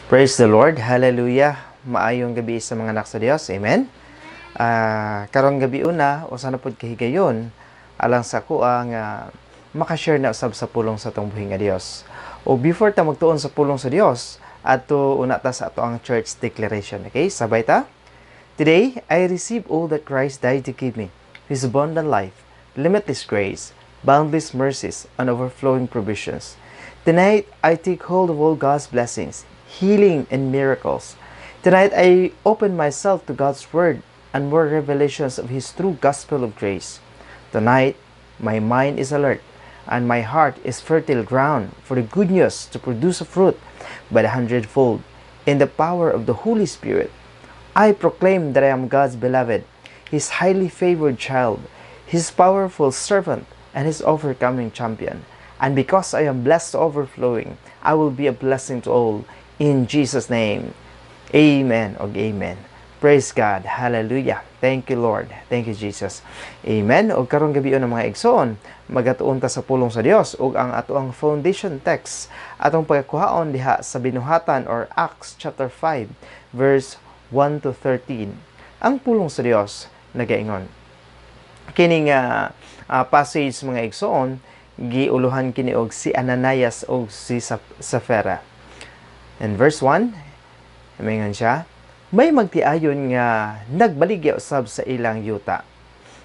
Praise the Lord. Hallelujah. Maayong gabi sa mga anak sa Dios. Amen. Karong gabi una, usa na pud kahigayon alang sa akoa nga makashare na usab sa pulong sa atong buhi nga Dios. O before ta magtuon sa pulong sa Dios, adto una ta sa ato ang church declaration. Okay? Sabay ta. Today, I receive all that Christ died to give me. His abundant life, limitless grace, boundless mercies, and overflowing provisions. Tonight, I take hold of all God's blessings, healing, and miracles. Tonight, I open myself to God's Word and more revelations of His true gospel of grace. Tonight, my mind is alert and my heart is fertile ground for the good news to produce a fruit by the hundredfold in the power of the Holy Spirit. I proclaim that I am God's beloved, His highly favored child, His powerful servant, and His overcoming champion. And because I am blessed to overflowing, I will be a blessing to all. In Jesus' name, amen og amen. Praise God. Hallelujah. Thank you, Lord. Thank you, Jesus. Amen. Og karong gabi ng mga igsoon, magatuon ta sa pulong sa Dios ug ang ato ang foundation text atong pagkuhaon diha sa Binuhatan or Acts chapter 5 verse 1 to 13. Ang pulong sa Dios nagaingon. Kining passage, mga igsoon, giuluhan kini og si Ananias og si Sapphira. In verse 1, mingon siya, may magtiayon nga nagbaligya usab sa ilang yuta.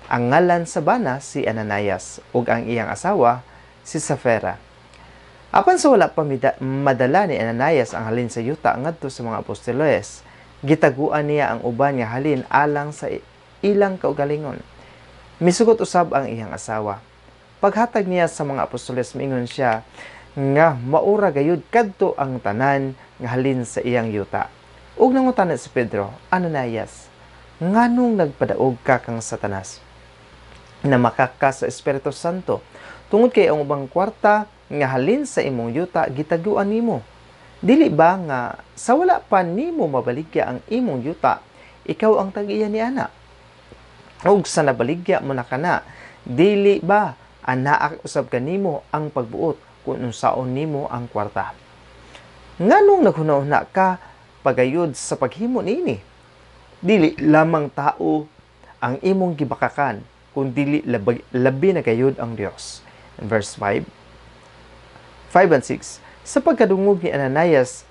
Ang ngalan sa bana si Ananias ug ang iyang asawa si Sapphira. Apan sa wala pa madala ni Ananias ang halin sa yuta ngadto sa mga apostoles, gitaguan niya ang uban nga halin alang sa ilang kaugalingon. Misugot usab ang iyang asawa. Paghatag niya sa mga apostoles, mingon siya nga maura gayud kadto ang tanan nga halin sa iyang yuta. Ug nangutana si Pedro, "Ananias, nganong nagpadaog ka kang Satanas? Namakak ka sa Espiritu Santo tungod kay ang ubang kwarta nga halin sa imong yuta gitaguan nimo. Dili ba nga sa wala pa nimo mabaligya ang imong yuta, ikaw ang tag-iya ni ana? Ug sa nabaligya mo na kana, dili ba anaa usab kanimo ang pagbuot kung unsaon nimo ang kwarta? Nganong naghuna-huna ka pagayod sa paghimo niini? Dili lamang tao ang imong gibakakan, kun dili labi na gayud ang Dios." In verse 5, 5 and 6, sa pagkadungog ni Ananias,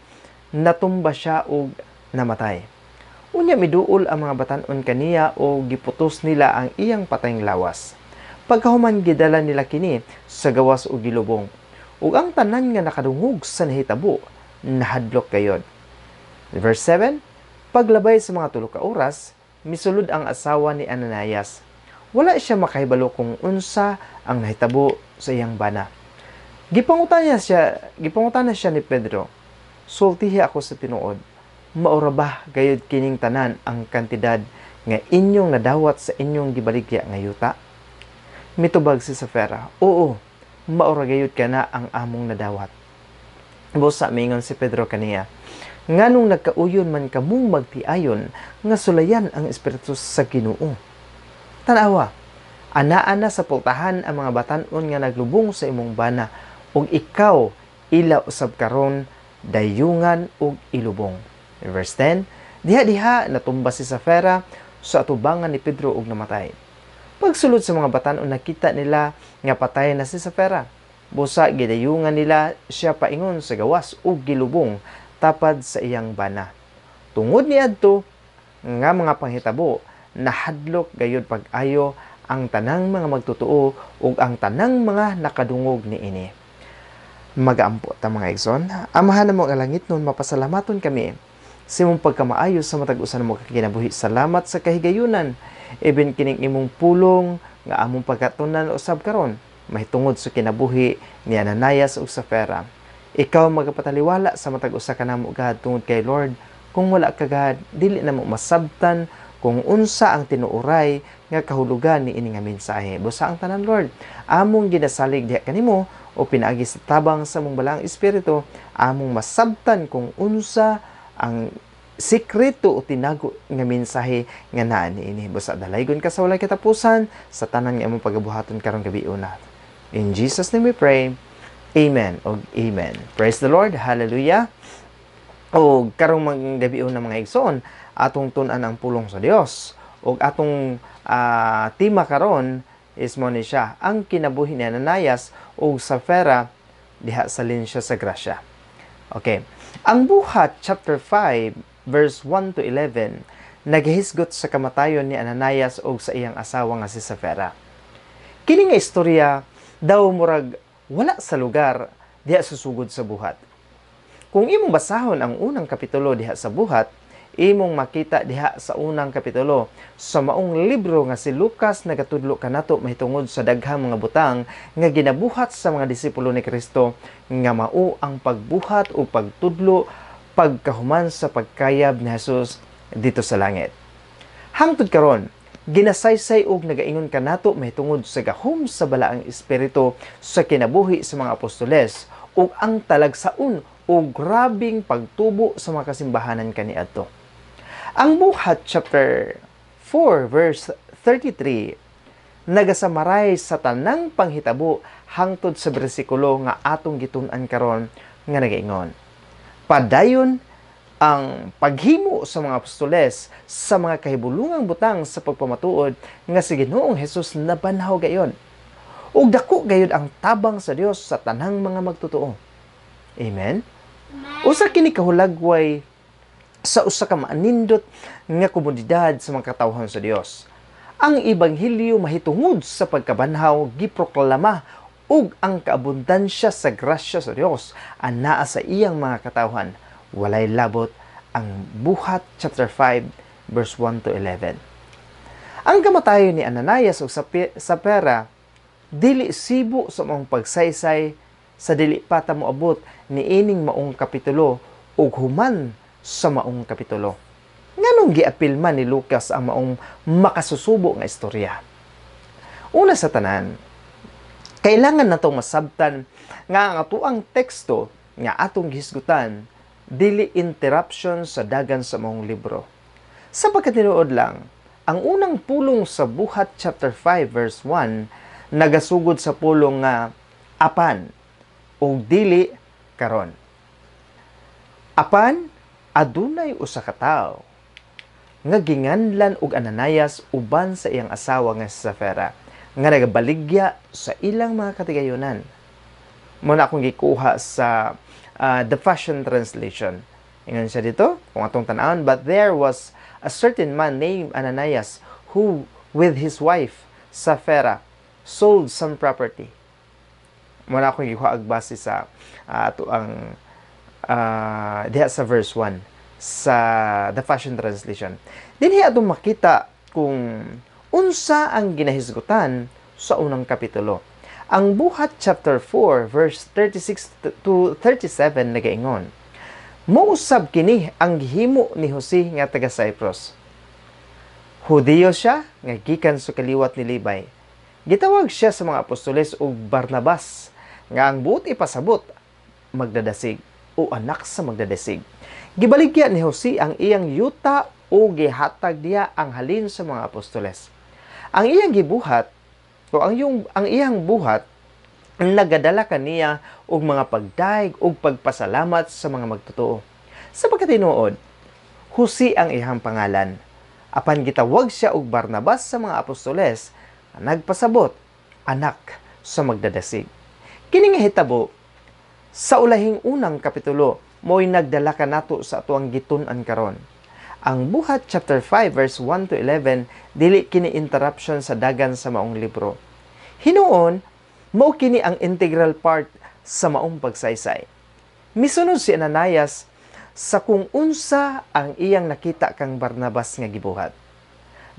natumba siya og namatay. Unya miduol ang mga batan-on kaniya o giputos nila ang iyang patayng lawas. Pagkahuman, gidala nila kini sa gawas og gilubong. Ug ang tanan nga nakadungog sa nahitabo nahadlok gayod. Verse 7, paglabay sa mga 3 ka oras, misulod ang asawa ni Ananias. Wala siya makahibalo kung unsa ang nahitabo sa iyang bana. Gipangutana siya ni Pedro, "Sultihi ako sa tinuod. Maura ba gayud kining tanan ang kantidad nga inyong nadawat sa inyong gibaligya nga yuta?" Mitubag si Sapphira, "Oo, maura gayud kana ang among nadawat." Busa mingon si Pedro kaniya, "Nganong nagkauyon man kamong magtiayon nga sulayan ang Espiritu sa Ginoo? Tanawa, anaa na sa pultahan ang mga batan-on nga naglubong sa imong bana, ug ikaw ila usab karon dayungan ug ilubong." In verse 10, diha-diha natumba si Sapphira sa atubangan ni Pedro ug namatay. Pagsulod sa mga batan-on, nakita nila nga patay na si Sapphira. Busa gidayungan nila siya paingon sa gawas ug gilubong tapad sa iyang bana. Tungod niadto nga mga panghitabo, nahadlok gayud pag-ayo ang tanang mga magtotoo ug ang tanang mga nakadungog niini. Magaampo ta, mga igsoon. Amahan namo nga langitnon, mapasalamaton kami sa imong pagkamaayo sa matag usa namo kinabuhi. Salamat sa kahigayunan. Eben kining imong pulong nga among pagkatunan usab karon mahitungod sa kinabuhi ni Ananias ug Sapphira. Ikaw magapataliwala sa matag usa kanamo, God, tungod kay Lord, kung wala ka, God, dili namo masabtan kung unsa ang tinuoray nga kahulugan ni ini nga mensahe. Busa ang tanan, Lord, among ginasalig diha kanimo o pinaagi sa tabang sa mong Balaang Espiritu, among masabtan kung unsa ang sikreto o tinago nga mensahe nga naa niini. Busa dalaygon ka sa walay katapusan sa tanan nga among pagabuhaton karong gabi una. In Jesus' name we pray. Amen og amen. Praise the Lord. Hallelujah. O karong mga gabi na, mga igsoon, atong tun-an ang pulong sa Dios. Og atong tema karon is mo ni siya ang kinabuhi ni Ananias ug Safira diha sa linsya sa grasya. Okay. Ang Buhat chapter 5 verse 1 to 11 naghisgot sa kamatayon ni Ananias ug sa iyang asawa nga si Safira. Kini nga istorya daw murag wala sa lugar diha susugod sa Buhat. Kung imong basahon ang unang kapitulo diha sa Buhat, imong makita diha sa unang kapitulo sa maong libro nga si Lucas nagatudlo kanato mahitungod sa daghang mga butang nga ginabuhat sa mga disipulo ni Kristo, nga mao ang pagbuhat o pagtudlo pagkahuman sa pagkayab ni Jesus dito sa langit. Hangtod karon, ginasaysay og nagaingon kanato mahitungod sa gahom sa Balaang Espiritu sa kinabuhi sa mga apostoles ug ang talagsaon o grabing pagtubo sa mga kasimbahanan kaniadto. Ang Buhat chapter 4 verse 33 nagasamaray sa tanang panghitabo hangtod sa bersikulo nga atong gitun-an karon nga nagaingon: "Padayon ang paghimo sa mga apostoles sa mga kahibulungang butang sa pagpamatuod nga si Ginoong Hesus nabanhaw gayon. Ug dako gayud ang tabang sa Dios sa tanang mga magtotoo." Amen. Usa kini kahulagway sa usa ka maanindot nga komunidad sa mga katawhan sa Dios. Ang ebanghelyo mahitungod sa pagkabanhaw giproklama ug ang kaabundansya sa grasya sa Dios anaa sa iyang mga katawhan. Walay labot ang Buhat chapter 5 verse 1 to 11. Ang kamatayon ni Ananias ug Sapphira dili sibo sa maong pagsaysay sa dili pa ta moabot niining maong kapitulo ug human sa maong kapitulo. Nganong giapil man ni Lucas ang maong makasusubo nga istorya? Una sa tanan, kailangan natong masabtan nga ang atuang teksto nga atong gihisgutan dili interruption sa dagan sa maong libro. Sa pagkatinuod lang, ang unang pulong sa Buhat chapter 5 verse 1 nagasugod sa pulong nga "apan" o "dili karon". Apan adunay usa ka tawo nga ginganlan og Ananias uban sa iyang asawa nga si Safira nga nagabaligya sa ilang mga katigayunan. Muna akong gikuha sa The Passion Translation. Ingon siya dito, kung atong tan-awon, "But there was a certain man named Ananias who with his wife Sapphira sold some property." Muna akong gikuha ag base sa ato ang diha sa verse 1 sa The Passion Translation. Dinhi atong makita kung unsa ang ginahisgutan sa unang kapitulo. Ang Buhat chapter 4 verse 36 to 37 nagaingon: "Mousab kini ang gihimo ni Jose nga taga Cyprus. Hudiyo siya nga gikan sa kaliwat ni Levi. Gitawag siya sa mga apostoles og Barnabas, nga ang buot ipasabot magdadasig o anak sa magdadasig. Gibaligya ni Jose ang iyang yuta o gihatag niya ang halin sa mga apostoles. Ang iyang gibuhat o ang iyang buhat nagadala kaniya og mga pagdaig ug pagpasalamat sa mga magtotoo. Sa pagkatinuod, Jose ang iyang pangalan. Apan gitawag siya og Barnabas sa mga apostoles, nagpasabot anak sa magdadasig. Kini nga hitabo sa ulahing unang kapitulo mo'y nagdala kanato sa atuang gitun-an karon. Ang Buhat chapter 5 verse 1 to 11 dili kini interruption sa dagan sa maong libro. Hinuon, mao kini ang integral part sa maong pagsaysay. Misunod si Ananias sa kung unsa ang iyang nakita kang Barnabas nga gibuhat.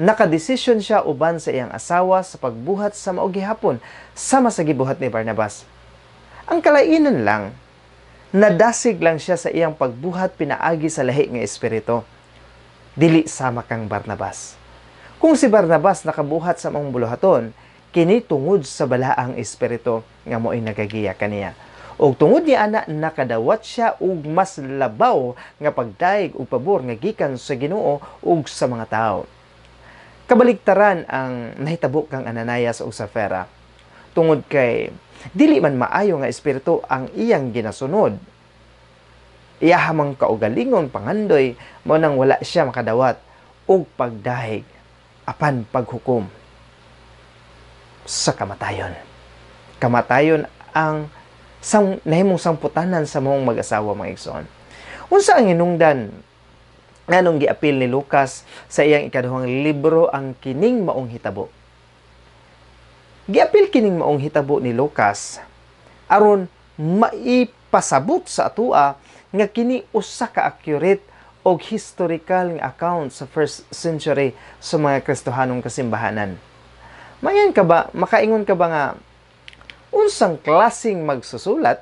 Nakadesisyon siya uban sa iyang asawa sa pagbuhat sa mao gihapon sama sa gibuhat ni Barnabas. Ang kalainan lang, nadasig lang siya sa iyang pagbuhat pinaagi sa lahi nga espiritu. Dili sama kang Barnabas. Kung si Barnabas nakabuhat sa maong buluhaton, kini tungod sa balaang espiritu nga mo'y nagagiya kaniya. Og tungod ni ana, nakadawat siya og mas labaw nga pagdaig ug pabor nga gikan sa Ginoo ug sa mga tawo. Kabaligtaran ang nahitabo kang Ananias ug Safira. Tungod kay dili man maayo nga espiritu ang iyang ginasunod. Iyaha mang kaugalingon pangandoy mao nang wala siya makadawat og pagdahig apan paghukom sa kamatayon. Kamatayon ang sang nahimong sangputanan sa maong mag-asawa, mga igsoon. Unsa ang hinungdan nganong giapil ni Lucas sa iyang ikaduhang libro ang kining maong hitabo? Giapil kining maong hitabo ni Lucas aron maipasabot sa atua nga kini usa ka accurate og historical nga account sa first century sa mga Kristohanong kasimbahanan. Mangan ka ba, makaingon ka ba nga unsang klaseng magsusulat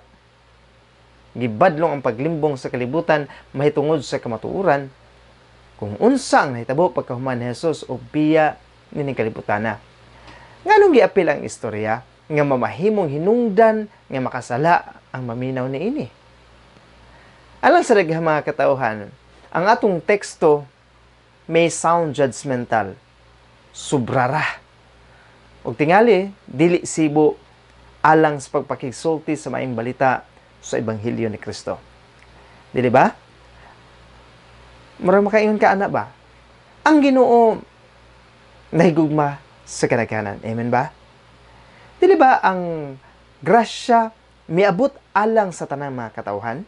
gibadlong ang paglimbong sa kalibutan mahitungod sa kamatuoran kung unsa ang nahitabo pagkahuman ni Jesus o biya nining kalibutana? Nganong giapil ang istorya nga mamahimong hinungdan nga makasala ang maminaw niini? Alang sa daghang mga katawhan, ang atong teksto may sound judgmental. Sobrara. Og tingali, dili sibo alang sa pagpakigsulti sa maayong balita sa Ebanghelyo ni Kristo. Dili ba? Mura makaingon ka ana ba? Ang Ginoo nahigugma sa kadaghanan. Amen ba? Dili ba ang grasya miabot alang sa tanang mga katawhan?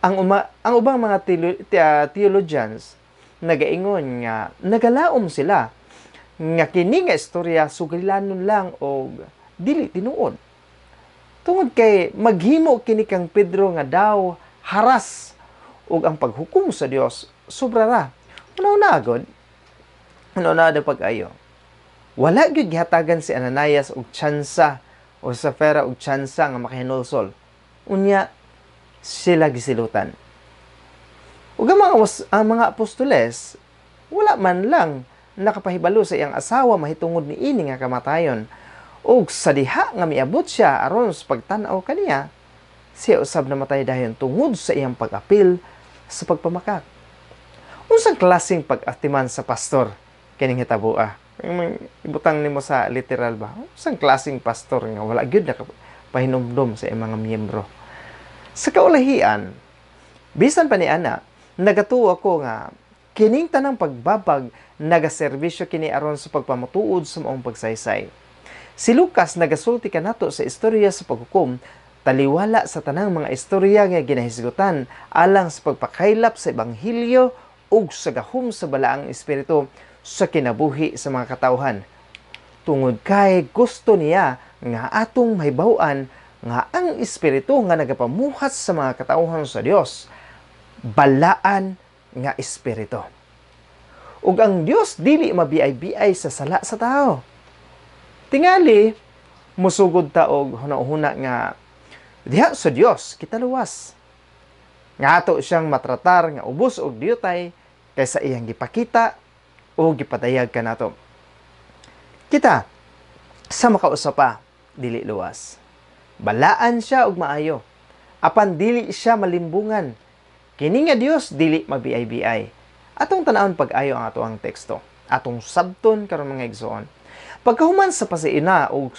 Ang ubang mga theologians nagaingon nga nagalaom sila nga kini nga istorya sugilanon lang og dili tinuod. Tungod kay maghimo kini kang Pedro nga daw haras ug ang paghukom sa Dios sobra ra. Una-una agad, una-una daw pag-ayo. Wala gyud gihatagan si Ananias og tsansa o Safira og tsansa nga makahinulsol. Unya sila gisilutan. Ug ang mga apostoles wala man lang nakapahibalo sa iyang asawa mahitungod niini nga kamatayon. Ug sa diha nga miabot siya aron sa pagtan-aw kaniya, siya usab namatay dayon tungod sa iyang pag-apil sa pagpamakak. Unsang klaseng pag-atiman sa pastor kining hitaboa? Ibutang nimo sa literal ba? Unsang klaseng pastor nga wala gyud nakapahinumdom sa iyang mga miyembro? Sa kaulahian, bisan pa ni ana, nagatuo ako nga kining tanang pagbabag nagaserbisyo kini aron sa pagpamutuod sa maong pagsaysay. Si Lucas nagasulti kanato sa istorya sa paghukom taliwala sa tanang mga istorya nga ginahisgutan alang sa pagpakaylap sa ebanghelyo ug sa gahom sa Balaang Espiritu sa kinabuhi sa mga katawhan. Tungod kay gusto niya nga atong mahibaw-an nga ang espiritu nga nagapamuhat sa mga katawhan sa Dios balaan nga espiritu. Ug ang Dios dili mabiay-biay sa sala sa tao. Tingali musugod ta og hunahuna nga diha sa Dios kita luwas. Nga ato siyang matratar nga ubos og diyutay kaysa iyang gipakita o gipadayag kanato. Kita sa makausa pa dili luwas. Balaan siya og maayo. Apan dili siya malimbungan. Kini nga Dios dili mabiay-biay. Atong tan-awon pag-ayo ang ato ang teksto. Atong sabton karon, mga igsoon. Pagkahuman sa pasiina og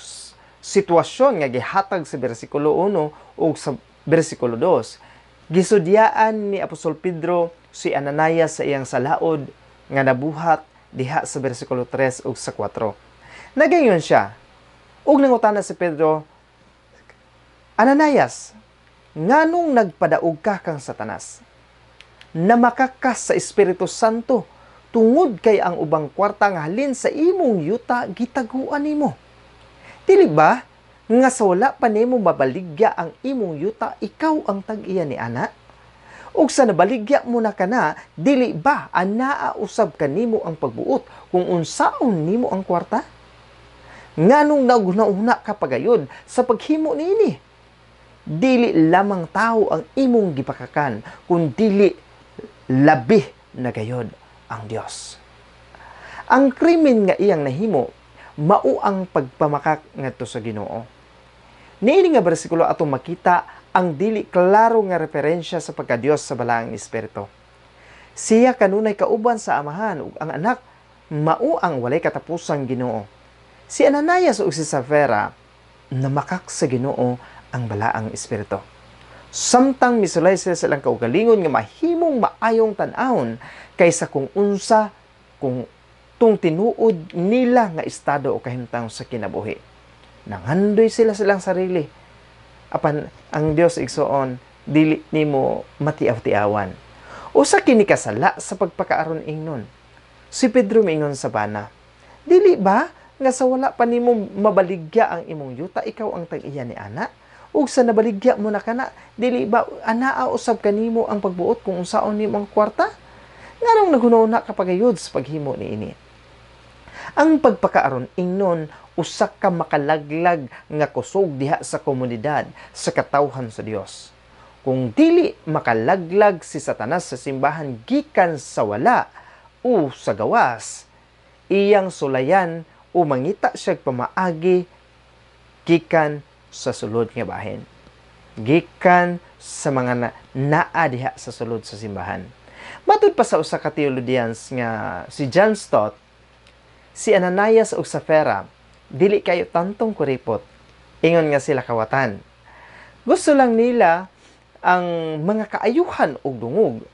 sitwasyon nga gihatag sa bersikulo 1 ug sa bersikulo 2, gisudyaan ni Apostol Pedro si Ananias sa iyang salaod nga nabuhat diha sa bersikulo 3 ug sa 4. Nagayon siya. Ug nangutana si Pedro, "Ananias, nganong nagpadaog ka kang Satanas? Namakakas sa Espiritu Santo tungod kay ang ubang kwarta nga halin sa imong yuta gitaguan nimo. Dili ba nga sa wala pa nimo mabaligya ang imong yuta, ikaw ang tag-iya ni ana? Ug sa nabaligya mo na kana, dili ba anaa usab kanimo ang pagbuot kung unsaon nimo ang kwarta? Nganong naghuna-huna ka pagayod sa paghimo niini? Dili lamang tao ang imong gipakakan, kun dili labi na gayod ang Dios." Ang krimen nga iyang nahimo mao ang pagpamakak ngadto sa Ginoo. Niini nga bersikulo atong makita ang dili klaro nga referensya sa pagka-Dios sa Balaang Espiritu. Siya kanunay kauban sa Amahan ug ang Anak mao ang walay katapusang Ginoo. Si Ananias ug si Safira namakak sa Ginoo ang Balaang Espiritu. Samtang misulay sila sa ilang kaugalingon nga mahimong maayong tan-awon kaysa kung unsa kung tung tinuod nila nga estado o kahimtang sa kinabuhi. Nanghandoy sila silang sarili. Apan ang Dios, igsoon, dili nimo matiaw-tiawan. Usa kini kasala sa pagpakaaron ingnon. Si Pedro miingon sa bana, "Dili ba nga sa wala pa nimo mabaligya ang imong yuta, ikaw ang tag-iya ni ana? Ug sa nabaligya mo na kana, dili ba anaa usab kanimo ang pagbuot kung unsaon nimo ang kwarta? Nganong naghuna ka pagayod sa paghimo niini?" Ang pagpakaaron ingnon usa ka makalaglag nga kusog diha sa komunidad sa katawhan sa Dios. Kung dili makalaglag si Satanas sa simbahan gikan sa wala o sa gawas, iyang sulayan o mangita siya pamaagi gikan sa sulod nga bahin, gikan sa mga naa diha sa sulod sa simbahan. Matud pa sa usa ka theologians nga si John Stott, si Ananias ug Sapphira dili kayo tantong kuripot. Ingon nga sila kawatan. Gusto lang nila ang mga kaayuhan ug dungog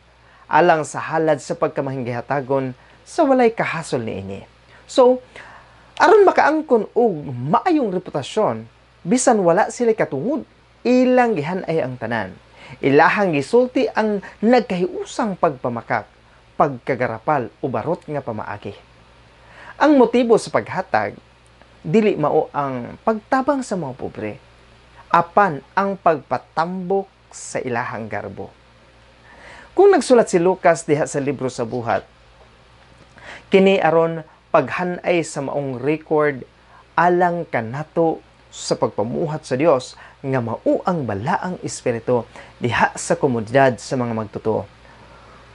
alang sa halad sa pagkamahinggihatagon sa walay kahasol niini. So, aron makaangkon og maayong reputasyon, bisan wala sila katungod, ilang gihan-ay ang tanan. Ilahang gisulti ang nagkahiusang pagpamakak, pagkagarapal o barot nga pamaagi. Ang motibo sa paghatag, dili mao ang pagtabang sa mga pobre, apan ang pagpatambok sa ilahang garbo. Kung nagsulat si Lucas diha sa libro sa Buhat, kini aron paghanay sa maong record alang kanato sa pagpamuhat sa Dios nga mao ang balaang espiritu diha sa komunidad sa mga magtotoo.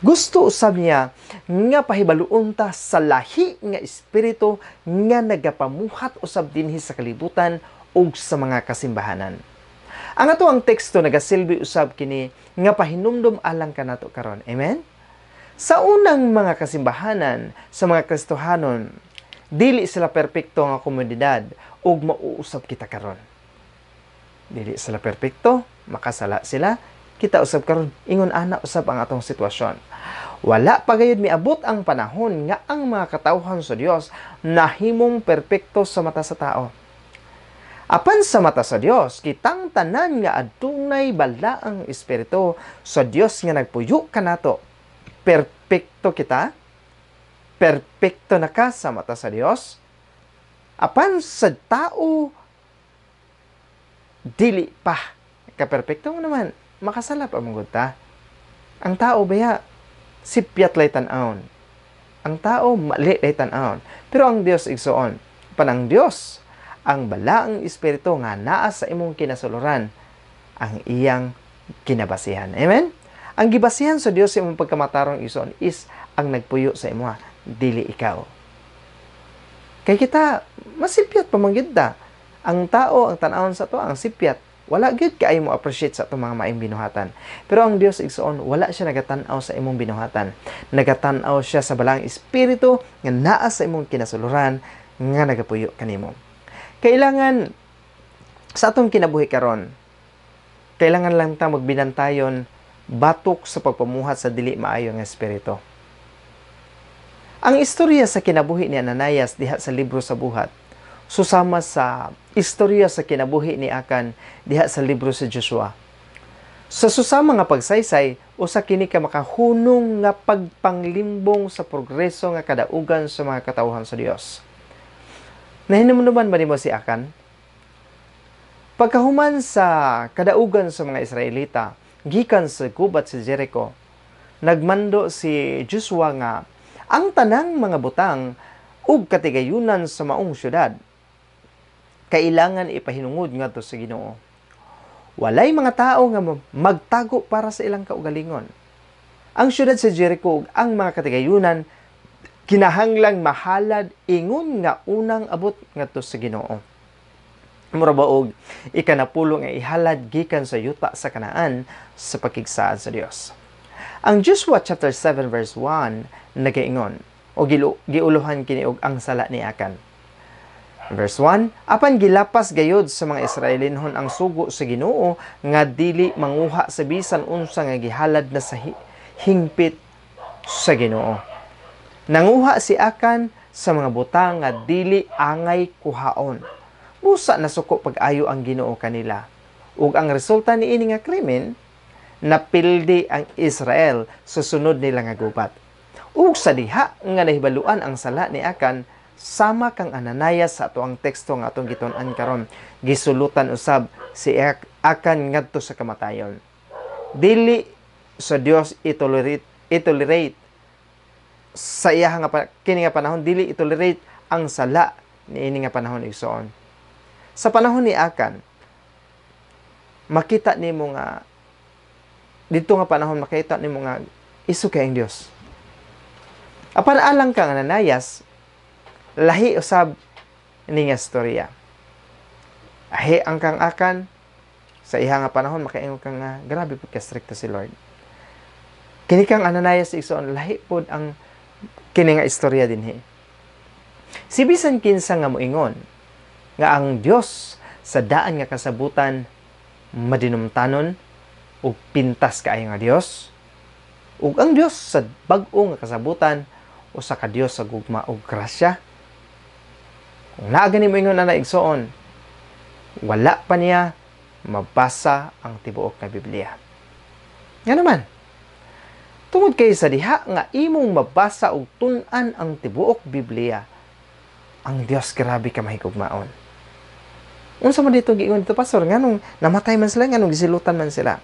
Gusto usab niya nga pahibaluon ta sa lahi nga espiritu nga nagapamuhat usab dinhi sa kalibutan ug sa mga kasimbahanan. Ang ato ang teksto nagasilbi usab kini nga pahinumdom alang kanato karon. Amen? Sa unang mga kasimbahanan sa mga Kristohanon, dili sila perpekto nga komunidad ug mauusab kita karon. Dili sila perpekto, makasala sila, kita usab karon ingon ana usab ang atong sitwasyon. Wala pa gayud miabot ang panahon nga ang mga katawhan sa Dios nahimong perpekto sa mata sa tao. Apan sa mata sa Dios, kitang tanan nga adunay balaang espiritu sa Dios nga nagpuyo kanato. Perpekto kita? Perpekto na ka sa mata sa Dios? Apan sa tao, dili pa. Kaperpekto mo naman, makasala pa mong ta. Ang tao baya, sipyat lay tan-awon. Ang tao, mali lay tan-awon. Pero ang Dios, igsoon, panang Dios, ang balaang espiritu nga naa sa imong kinasuluran, ang iyang kinabasihan. Amen? Ang gibasihan sa Dios sa imong pagkamatarong, igsoon, is ang nagpuyo sa imo, dili ikaw. Kay kita, masipyat pa man gyud ta. Ang tao, ang tan-awon sa to, ang sipyat. Wala gyud kaayo mo appreciate sa atong mga maayong binuhatan. Pero ang Dios, igsoon, wala siya nagatan-aw sa imong binuhatan. Nagatan-aw siya sa balaang espiritu nga naa sa imong kinasuluran nga nagapuyo kanimo. Kailangan sa atong kinabuhi karon, kailangan lang ta magbinantayon batok sa pagpamuhat sa dili maayo nga espiritu. Ang istorya sa kinabuhi ni Ananias diha sa libro sa Buhat susama sa istorya sa kinabuhi ni Akan diha sa libro sa Joshua. Sa susama nga pagsaysay, usa kini ka makahunong nga pagpanglimbong sa progreso nga kadaugan sa mga katawhan sa Dios. Nahinumduman ba nimo si Akan? Pagkahuman sa kadaugan sa mga Israelita, gikan sa gubat sa Jericho, nagmando si Joshua nga ang tanang mga butang ug katigayunan sa maong syudad kailangan ipahinungod ngadto sa Ginoo. Walay mga tao nga magtago para sa ilang kaugalingon. Ang syudad sa Jericho ug ang mga katigayunan kinahanglang mahalad ingon nga unang abot ngadto sa Ginoo. Mura ba og ikanapulo nga ihalad gikan sa yuta sa Kanaan sa pakigsaad sa Dios. Ang Joshua chapter 7 verse 1 nagaingon o giuluhan kini og ang sala ni Akan. Verse 1, apan gilapas gayod sa mga Israelinhon ang sugo sa Ginoo nga dili manguha sa bisan unsa nga gihalad na sa hingpit sa Ginoo. Nanguha si Akan sa mga butang nga dili angay kuhaon. Busa nasuko pag-ayo ang Ginoo kanila. Ug ang resulta niini nga krimen, napildi ang Israel sa sunod nila nga gubat. Ug sa diha nga nahibaluan ang sala ni Akan, sama kang Ananias sa atoang teksto nga atong gitun-an karon, gisulutan usab si Akan ngadto sa kamatayon. Dili sa Dios itolerate sa iya nga kini nga panahon, dili itolerate ang sala niini nga panahon, igsoon. Sa panahon ni Akan, makita nimo nga didto nga panahon, makita nimo nga iso kay ang Dios. Apan alang kang Ananias, lahi usab ni nga istorya. Ahi ang kang Akan sa iha nga panahon, makaingon ka nga grabe pud ka strikto si Lord. Kini kang Ananias, igsoon, lahi pud ang kini nga istorya dinhi. Si bisan kinsa nga moingon nga ang Dios sa daan nga kasabutan madinumtanon ug pintas kaayo nga Dios, ug ang Dios sa bag-o nga kasabutan usa ka Dios sa gugma ug grasya. Kung naa gani moingon ana, igsoon, wala pa niya mabasa ang tibuok nga Biblia. Nga naman, tungod kay sa diha nga imong mabasa og tun-an ang tibuok Biblia, ang Dios grabe ka mahigugmaon. Unsa man dito giingon dito, pastor, nganong namatay man sila, nganong gisilutan man sila?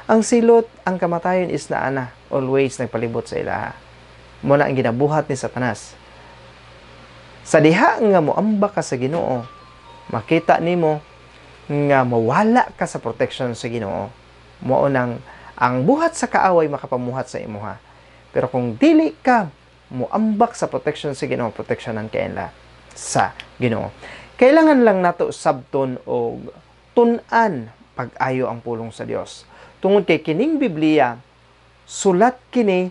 Ang silot, ang kamatayon is naa na, always nagpalibot sa ilaha. Mo na ang ginabuhat ni Satanas. Sa diha nga moamba ka sa Ginoo, makita nimo nga mawala ka sa protection sa Ginoo. Mao nang ang buhat sa kaaway makapamuhat sa imuha. Pero kung dili ka moambak sa protection sa Ginoo, proteksyonan kaila sa Ginoo. Kailangan lang nato sabton og tun-an pag-ayo ang pulong sa Dios. Tungod kay kining Biblia, sulat kini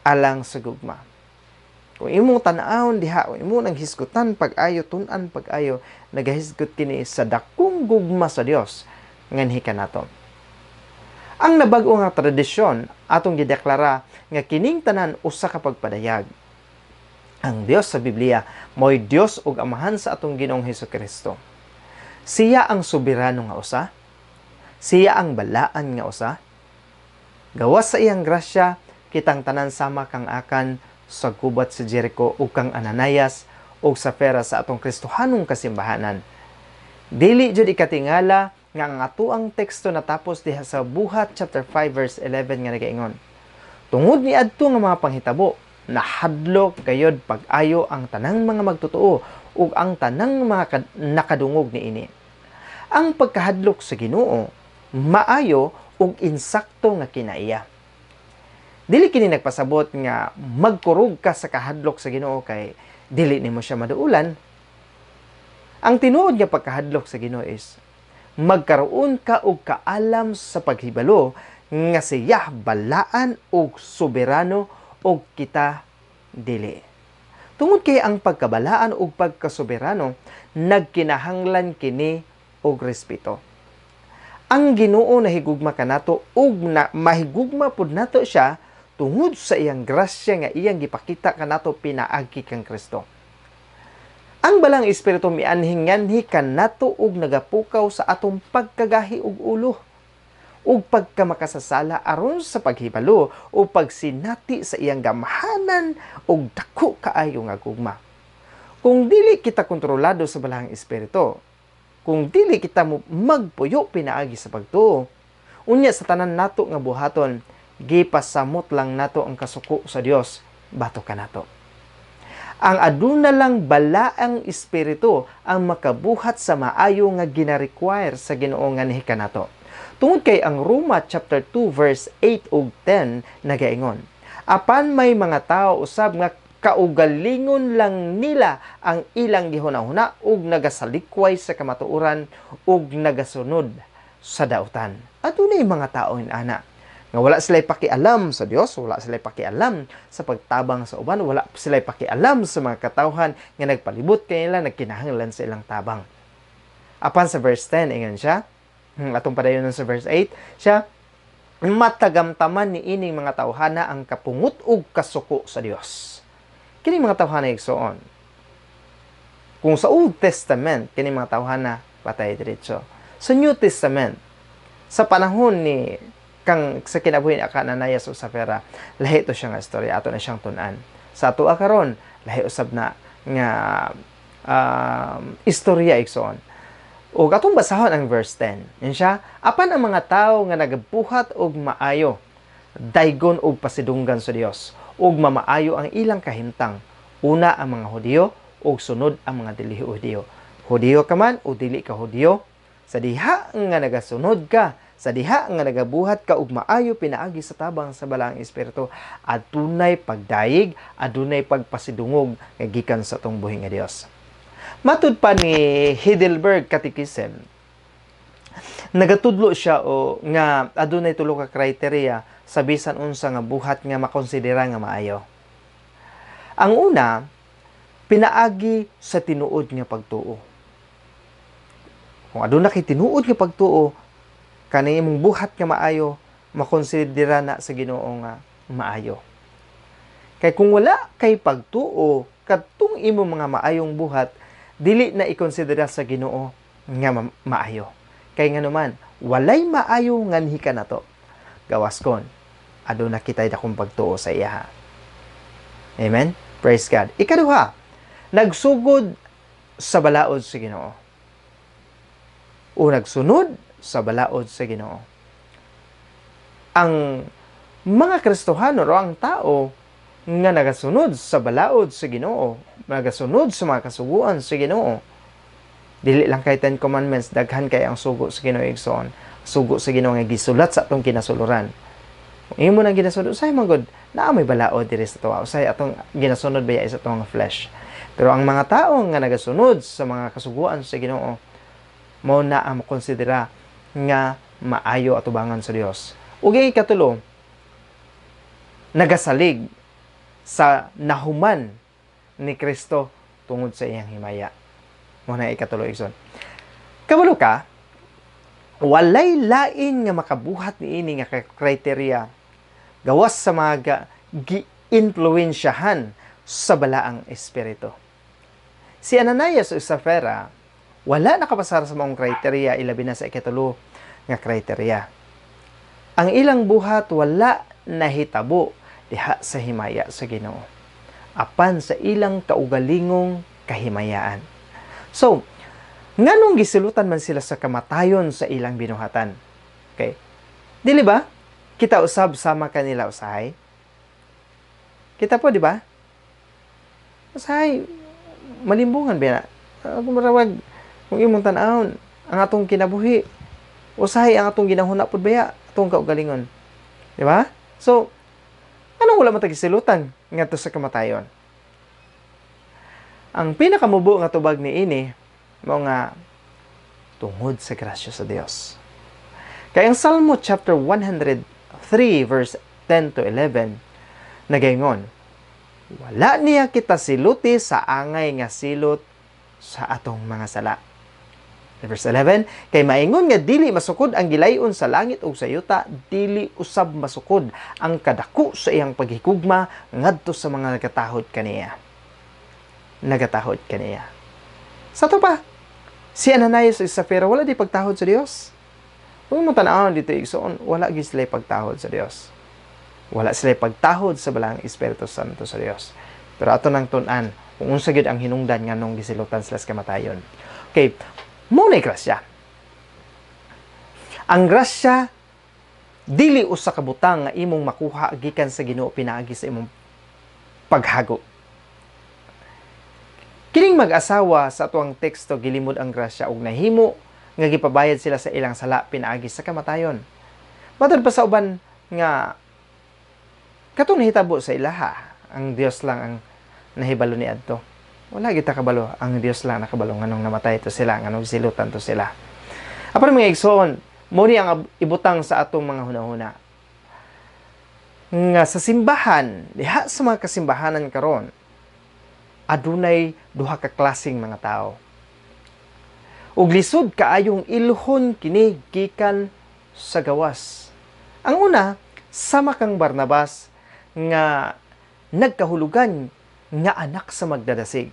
alang sa gugma. Kung imong tan-awon diha, kung imong nang hisgutan pag-ayo, tun-an pag-ayo, nagahisgot kini sa dakong gugma sa Dios nganhi kanato. Ang nabag-o nga tradisyon atong gideklara nga kining tanan usa ka pagpadayag. Ang Dios sa Biblia mo'y Dios ug Amahan sa atong Ginoong Hesukristo. Siya ang soberano nga usa. Siya ang balaan nga usa. Gawas sa iyang grasya, kitang tanan sama kang Akan sa gubat sa Jericho ug kang Ananias ug Safira sa atong Kristohanong kasimbahanan. Dili jud ikatingala nga ang atoang teksto natapos diha sa Buhat chapter 5 verse 11 nga nagaingon: "Tungod ni adto nga mga panghitabo, nahadlok gayod pag-ayo ang tanang mga magtotoo ug ang tanang mga nakadungog niini." Ang pagkahadlok sa Ginoo maayo ug insakto nga kinaiya. Dili kini nagpasabot nga magkurog ka sa kahadlok sa Ginoo kay dili nimo siya maduulan. Ang tinuod nga pagkahadlok sa Ginoo is magkaroon ka og kaalam sa paghibalo nga siya balaan og soberano og kita dili. Tungod kay ang pagkabalaan ug pagkasoberano nagkinahanglan kini og respeto. Ang Ginoo nahigugma kanato ug na mahigugma pud nato siya tungod sa iyang grasya nga iyang gipakita kanato pinaagi kang Kristo. Ang Balang Espiritu mianhi-nganhi kanato ug nagapukaw sa atong pagkagahi og ulo ug pagkamakasasala aron sa paghibalo o pagsinati sa iyang gamhanan ug dako kaayo nga gugma. Kung dili kita kontrolado sa Balahang Espiritu, kung dili kita magpuyo pinaagi sa pagtuo, unya sa tanan nato nga buhaton, gipasamot lang nato ang kasuko sa Dios batok kanato. Ang aduna lang Balaang Espiritu ang makabuhat sa maayo nga gina-require sa Ginoo nganhi kanato. Tungod kay ang Roma chapter 2 verse 8 ug 10 nagaingon: "Apan may mga tao usab nga kaugalingon lang nila ang ilang gihuna-huna ug nagasalikway sa kamatuoran ug nagasunod sa dautan." Adunay mga tao ana. Nga wala sila pakialam sa Dios, wala sila pakialam sa pagtabang sa uban, wala sila pakialam sa mga katawhan nga nagpalibot kanila, nagkinahanglan sa ilang tabang. Apan sa verse 10, ingon siya, atong padayon sa verse 8, siya, matagamtaman ni ining mga tawhana ang kapungot ug kasuko sa Dios. Kini mga tawhana, igsoon. Kung sa Old Testament, kini mga tawhana patay diretso. Sa New Testament, sa panahon ni kang sa kinabuhi ni Ananias ug Sapphira, lahi to siya nga istorya, ato na siyang tun-an. Sa ato karon, lahi usab na nga istorya, igsoon. Ug atong basahon ang verse 10. Yan siya, apan ang mga tawo nga nagabuhat og maayo, daygon og pasidunggan sa Dios, ug mamaayo ang ilang kahimtang. Una ang mga Hudiyo ug sunod ang mga dili Hudiyo. Hudiyo ka man o dili ka Hudiyo, sa diha nga nagasunod ka, sa diha nga nagabuhat ka og maayo pinaagi sa tabang sa Balaang Espiritu, adunay pagdayeg, adunay pagpasidungog nga gikan sa atong buhi nga Dios. Matud pa ni Heidelberg Catechism, nagatudlo siya o nga adunay tulo ka criteria sa bisan unsa nga buhat nga makonsidera nga maayo. Ang una, pinaagi sa tinuod nga pagtuo. Kung aduna kay tinuod nga pagtuo, kani imong buhat nga maayo makonsidera na sa Ginoo nga maayo. Kay kung wala kay pagtuo, kadtong imong mga maayong buhat dili na ikonsidera sa Ginoo nga maayo. Kay nganuman, walay maayo nganhi kanato. Gawas kon aduna kitay dakong pagtuo sa iya. Amen. Praise God. Ikaduha, nagsugod sa balaod sa Ginoo. O nagsunod sa balaod sa Ginoo. Ang mga Kristohano o ang tao nga nagasunod sa balaod sa Ginoo, nagasunod sa mga kasuguan sa Ginoo. Dili lang kay Ten Commandments, daghan kay ang sugo sa Ginoo, igsoon. Sugo sa Ginoo nga gisulat sa atong kinasuluran. Kung imo nang ginasunod, usahay man gud, naa may balaod diri sa tuwa. Usahay atong ginasunod baya sa atong flesh. Pero ang mga tao nga nagasunod sa mga kasuguan sa Ginoo, mao na ang makonsidera nga maayo atubangan sa Dios. Ug ang ikatulo, nagasalig sa nahuman ni Kristo tungod sa iyang himaya. Mao na ikatulo, igsoon. Kabalo ka, walay lain nga makabuhat niini nga criteria gawas sa mga gi-influensyahan sa Balaang Espiritu. Si Ananias ug Sapphira wala nakapasar sa maong criteria, ilabi na sa ikatulo nga criteria. Ang ilang buhat wala nahitabo diha sa himaya sa Ginoo, apan sa ilang kaugalingong kahimayaan. So, nganong gisilutan man sila sa kamatayon sa ilang binuhatan? Okay? Dili ba? Kita usab sama kanila usahay? Kita po, di ba? Usahay, malimbungan ba na? Kung marawag, kung imong tan-awon, ang atong kinabuhi, usahay ang atong ginahuna pud baya, atong kaugalingon. Di ba? So, anong wala man tagisilutan ngadto sa kamatayon? Ang pinakamubo nga tubag niini mao nga tungod sa grasya sa Dios. Kay ang Salmo chapter 103 verse 10 to 11 nagaingon, wala niya kita siluti sa angay nga silot sa atong mga sala. Verse 11, kay maingon nga dili masukod ang gilayon sa langit ug sa yuta, dili usab masukod ang kadako sa iyang paghigugma ngadto sa mga nagatahod kaniya. Nagatahod kaniya. Sa to pa, si Ananias ug Sapphira wala di pagtahod sa Dios. Kung mo tan-awon dito, igsoon, wala gyud sila pagtahod sa Dios. Wala sila pagtahod sa Balaang Espiritu Santo sa Dios. Pero ato nang tun-an kung unsa gyud ang hinungdan nganong gisilutan sila sa kamatayon. Okay, mao na grasya. Ang grasya dili usa ka butang nga imong makuha gikan sa Ginoo pinaagi sa imong paghago. Kining mag-asawa sa atuang teksto gilimod ang grasya ug nahimo nga gipabayad sila sa ilang sala pinaagi sa kamatayon. Matud pa sa uban nga katong nahitabo sa ilaha, ang Dios lang ang nahibalo niadto. Wala kita kabalo, ang Dios lang nakabalo nganong namatay to sila, nganong silutan to sila. Apan mga igsoon, mo ni ang ibutang sa atong mga hunahuna. Nga sa simbahan, diha sa mga kasimbahanan karon, adunay duha ka klaseng mga tao. Ug lisod kaayong ilhon kini gikan sa gawas. Ang una, sama kang Barnabas nga nagkahulugan nga anak sa magdadasig.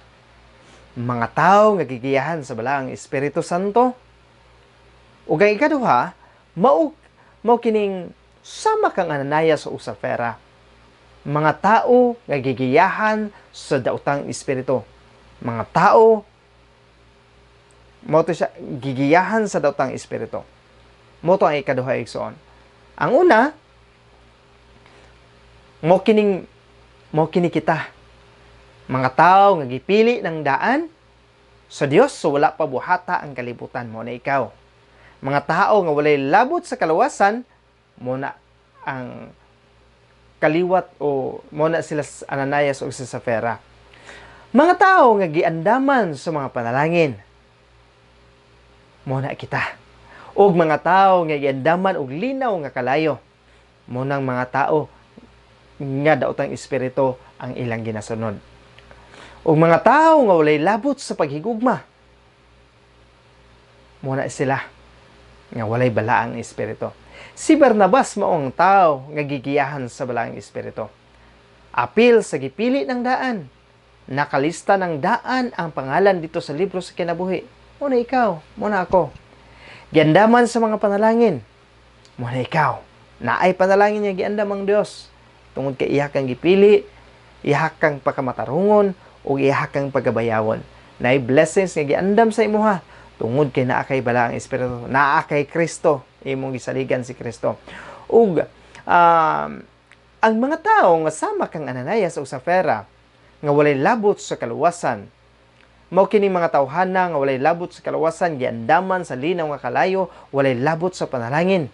Mga tao nga gigiyahan sa Balaang Espiritu Santo. Ug ang ikaduha, mao mao kining sama kang Ananias ug Safira. Mga tao nga gigiyahan sa daotang espiritu. Mga tao mao to siya gigiyahan sa daotang espiritu. Mao to ang ikaduha, igsoon. Ang una, mao kini kita. Mga tao nga gipili ng daan sa Dios so wala pa buhata ang kalibutan, mo na ikaw. Mga tao nga walay labot sa kalawasan, mo na ang kaliwat o mo na sila Ananias o si Safira. Mga tao nga giandaman sa mga panalangin, mo na kita. Og mga tao nga giandaman og linaw nga kalayo, mo nang mga tao nga daotang espiritu ang ilang ginasunod. Og mga tao nga walay labot sa paghigugma, mo na sila nga walay balaang espiritu. Si Barnabas maong tao nga gigiyahan sa balaang espiritu. Apil sa gipili ng daan. Nakalista ng daan ang pangalan dito sa libro sa kinabuhi. Muna ikaw, muna ako. Giandaman sa mga panalangin. Muna ikaw. Naay panalangin niya giandam ang Dios. Tungod kay iya kang gipili, iya kang pagkamatarungon, o iya kang pagabayawon. Naay blessings nga giandam sa imuha. Tungod kay naa kay balaang espiritu, naa kay Kristo, imong gisaligan si Kristo. Ug ang mga tao nga sama kang Ananias ug Safira nga walay labot sa kaluwasan, mao kini mga tawhana nga walay labot sa kaluwasan, giandaman sa linaw nga kalayo, walay labot sa panalangin.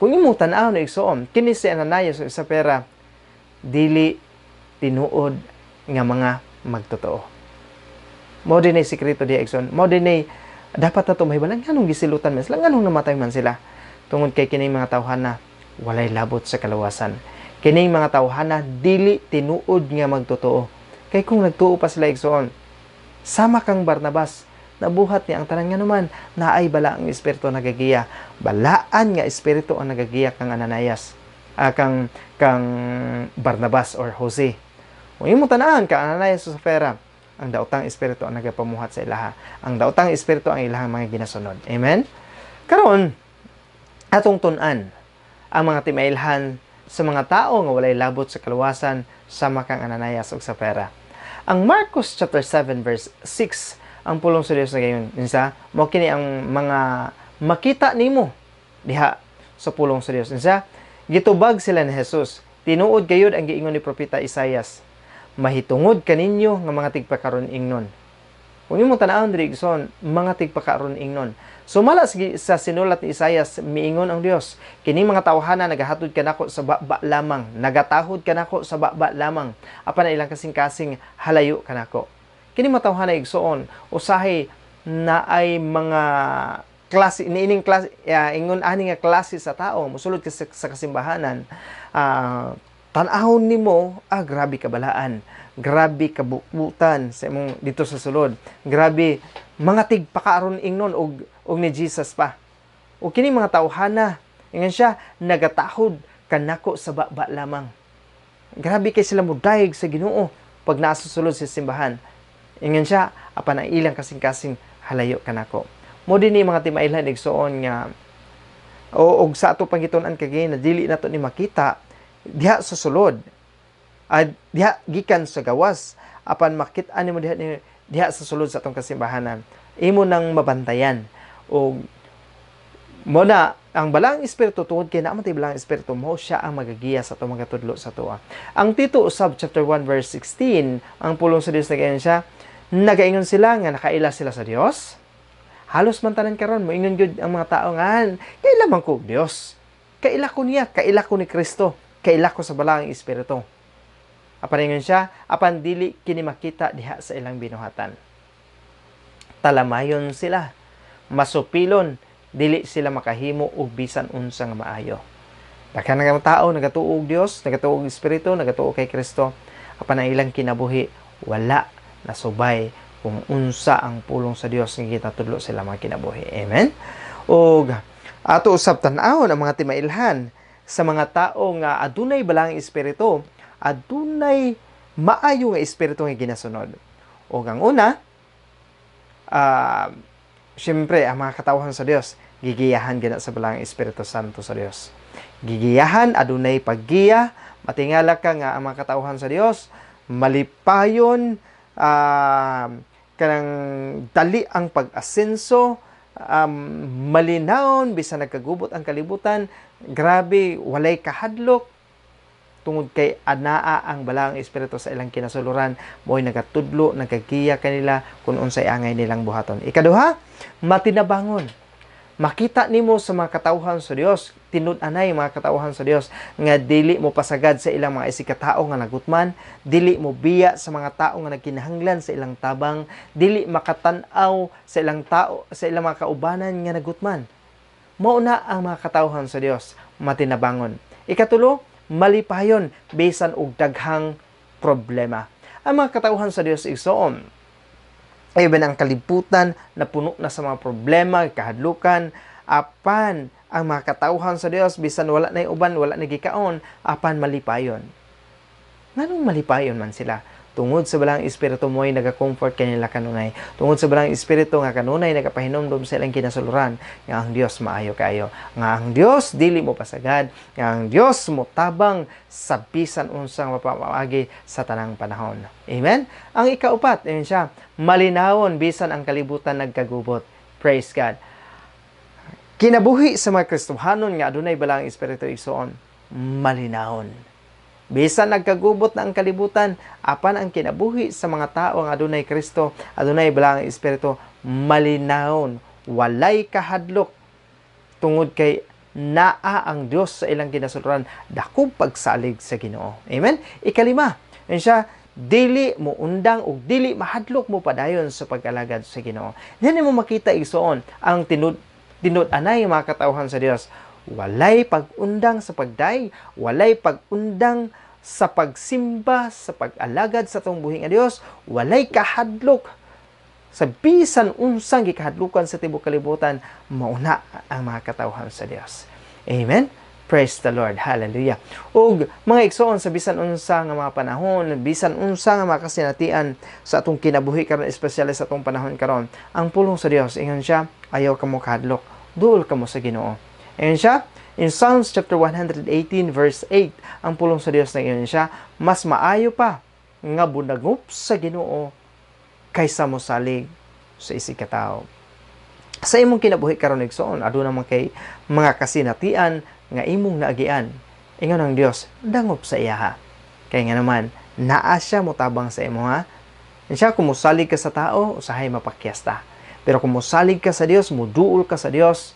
Kung imong tan-aw na, igsoon, kini si Ananias ug Safira dili tinuod nga mga magtotoo. Mao din ay sekreto diha, igsoon. Mao din ay dapat nato mahibalan nganong gisilutan man sila, nganong namatay man sila. Tungod kay kining mga tawhana walay labot sa kalawasan. Kining mga tawhana dili tinuod nga magtotoo. Kay kung nagtuo pa sila, igsoon, sama kang Barnabas, nabuhat niya ang tanan nga naman naay balaang espiritu nagagiya. Balaan nga espiritu ang nagagiya kang Ananias, kang kang Barnabas or Jose. Kung imong tan-an kang Ananias ug Safira, ang daotang espiritu ang nagapamuhat sa ilaha. Ang daotang espiritu ang ilahang mga ginasunod. Amen? Karon, atong tun-an ang mga timailhan sa mga tao nga walay labot sa kaluwasan sama kang Ananias ug Safira. Ang Marcos chapter 7 verse 6, ang pulong sa Dios na gayon. Insa, mao kini ang mga makita nimo diha sa pulong sa Dios. Insa, gitubag sila ni Jesus. "Tinuod gayud ang giingon ni Propeta Isaias mahitungod kaninyo nga mga tigpakaron ingnon." Kung imong tan-awon diri, igsoon, mga tigpakaron ingnon. Sumala sa sinulat ni Isaias, miingon ang Dios, "Kining mga tawhana nagahatod kanako sa baba lamang, nagatahod kanako sa baba lamang, apan ang ilang kasing-kasing halayo kanako." Kini mga tawhana, igsoon, usahay naay mga klase niining klase, ingon ani nga klase sa tao mosulod ka sa kasimbahanan, tan-awon nimo, grabe kabalaan, grabe kabubutan sa imong dito sa sulod, grabe mga tigpakaaron ingnon og og ni Jesus pa. O kini mga tawhana, ingon siya, nagatahod kanako sa baba lamang. Grabe kay sila mudayeg sa Ginoo pag nasa sulod sa simbahan. Ingon siya, apan ang ilang kasing-kasing halayo kanako. Mo dinhi mga timailhan, igsoon, nga o og sa ato pangitun-an kagay na dili nato ni makita diha sa sulod, diha gikan sa gawas, apan makit-an nimo diha diha sa sulod sa atong kasimbahanan, imo nang mabantayan. Og mo na ang balaang espiritu, tungod kay naa man tay balaang espiritu, mo siya ang magagiya sa atong mga tudlo sa tuwa. Ang Tito usab chapter 1 verse 16, ang pulong sa Dios nagaingon siya, nagaingon sila nga nakaila sila sa Dios. Halos man tanan karon moingon gyud ang mga tao nga kaila man ko Dios, kaila ko niya, kaila ko ni Kristo, kaila ko sa balaang espiritu. Apan ingon siya, apan dili kini makita diha sa ilang binuhatan. Talamayon sila, masupilon, dili sila makahimo og bisan unsa nga maayo. Daghan nga tao nagatuo og Dios, nagatuo og Espiritu, nagatuo kay Kristo, apan ang ilang kinabuhi wala nasubay kung unsa ang pulong sa Dios nga gitatudlo sila mga kinabuhi. Amen. Og ato usab tan-awon ang mga timailhan sa mga tao nga adunay balaang espiritu, adunay maayo nga espiritu nga ginasunod. Og ang una, siyempre ang mga katawhan sa Dios gigiyahan gina sa balaang Espiritu Santo sa Dios. Gigiyahan, adunay paggiya, matingala ka nga ang mga katawhan sa Dios malipayon, kanang dali ang pag-asenso, malinawon bisan nagkagubot ang kalibutan, grabe, walay kahadlok tungod kay anaa ang balaang espiritu sa ilang kinasuluran, mo'y nagatudlo, nagagiya kanila kung unsay angay nilang buhaton. Ikaduha, matinabangon. Makita nimo sa mga katawhan sa Dios, tinud-anay mga katawhan sa Dios nga dili mo pasagad sa ilang mga isigkatao nga nagutman, dili mo biya sa mga tao nga nagkinahanglan sa ilang tabang, dili makatan-aw sa ilang tao, sa ilang mga kaubanan nga nagutman. Mao na ang mga katawhan sa Dios, matinabangon. Ikatulo, malipayon bisan og daghang problema. Ang mga katawhan sa Dios, igsoon, even ang kalibutan na puno na sa mga problema, kahadlukan, apan ang mga katawhan sa Dios bisan wala na uban, wala na gikaon, apan malipayon. Nganong malipayon man sila? Tungod sa balang Espiritu mo'y nagakomfort kanila kanunay. Tungod sa balang Espiritu nga kanunay nagapahinomdom sa ilang kinasuluran nga ang Dios maayo kaayo, nga ang Dios dili mo pasagad, nga ang Dios mo tabang sa bisan unsang mapamaagi sa tanang panahon. Amen? Ang ikaupat, ayun siya, malinawon bisan ang kalibutan nagkagubot. Praise God. Kinabuhi sa mga Kristohanon nga adunay balang Espiritu, igsoon, malinawon. Bisan nagkagubot na ang kalibutan, apan ang kinabuhi sa mga tao ang adunay Kristo, adunay balaang Espiritu, malinawon, walay kahadlok tungod kay naa ang Dios sa ilang kinasuluran, dakong pagsalig sa Ginoo. Amen. Ikalima, yun siya, dili mo undang ug dili mahadlok mo padayon sa pag-alagad sa Ginoo. Diyan mo makita, igsoon, ang tinud-anay mga katawhan sa Dios. Walay pag-undang sa pagday, walay pag-undang sa pagsimba, sa pag-alagad sa atong buhi nga Dios, walay kahadlok sa bisan unsang gikahadlukan sa tibuok kalibutan, mauna ang mga katawhan sa Dios. Amen. Praise the Lord. Hallelujah. Ug mga igsoon, sa bisan unsa nga mga panahon, bisan unsa nga mga kasinatian sa atong kinabuhi karon, espesyal sa atong panahon karon, ang pulong sa Dios ingon siya, ayaw kamo kahadlok, duol kamo sa Ginoo. Ingon siya, in Psalms chapter 118 verse 8, ang pulong sa Dios na ingon siya, mas maayo pa nga bunagop sa Ginoo kaysa mosalig sa isig ka. Sa imong kinabuhi karon, igsoon, aduna man kay mga kasinatian nga imong naagian. Ingon ang Dios, dangop sa iyaha. Kay nga naman, naa siya motabang sa imo ha. Siya, kung mosalig ka sa tao, usahay mapakyasta. Pero kung mosalig ka sa Dios, muduol ka sa Dios,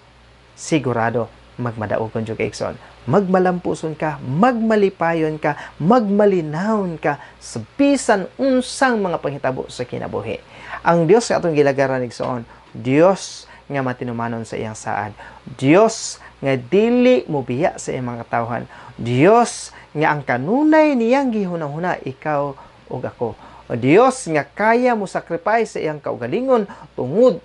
sigurado magmadaogon jud ka, igsoon. Magmalampuson ka, magmalipayon ka, magmalinawon ka sa bisan unsang mga panghitabo sa kinabuhi. Ang Dios nga atong gilagaran, igsoon, Dios nga matinumanon sa iyang saad. Dios nga dili mobiya sa iyang mga katawhan. Dios nga ang kanunay niyang gihunahuna ikaw ug ako. O Dios nga kaya mo sacrifice sa iyang kaugalingon tungod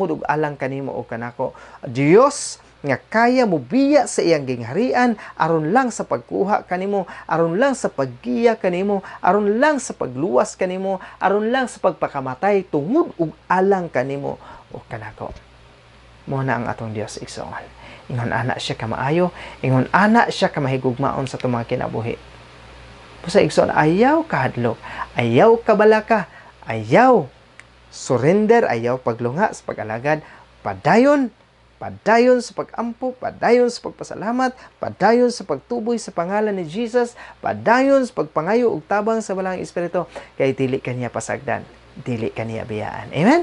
ug alang kanimo o kanako. Dios nga kaya mo biya sa iyang gingharian aron lang sa pagkuha kanimo, aron lang sa paggiya kanimo, aron lang sa pagluwas kanimo, aron lang sa pagpakamatay tungod ug alang kanimo o kanako. Mo na ang atong Dios, igsoon. Ingon ana siya kamaayo, ingon ana siya kamahigugmaon sa atong mga kinabuhi. Busa, igsoon, ayaw kahadlok, ayaw kabalaka, ayaw surrender, ayaw paglunga sa pag-alagad, padayon, padayon sa pag-ampo, padayon sa pagpasalamat, padayon sa pagtuboy sa pangalan ni Jesus, padayon sa pagpangayo og tabang sa balang Espiritu, kay dili kaniya pasagdan, dili kaniya biyaan. Amen?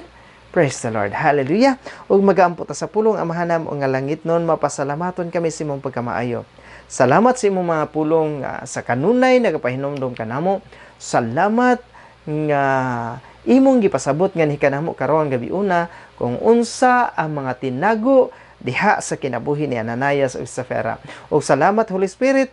Praise the Lord. Hallelujah. Ug magaampo ta sa pulong. Amahan namo nga langit nun, mapasalamaton kami sa imong pagkamaayo. Salamat sa imong mga pulong sa kanunay nagapahinomdom kanamo. Salamat nga imong gipasabot nga ni kanamo karon gabi una kung unsa ang mga tinago diha sa kinabuhi ni Ananias ug Safira. Ug salamat Holy Spirit,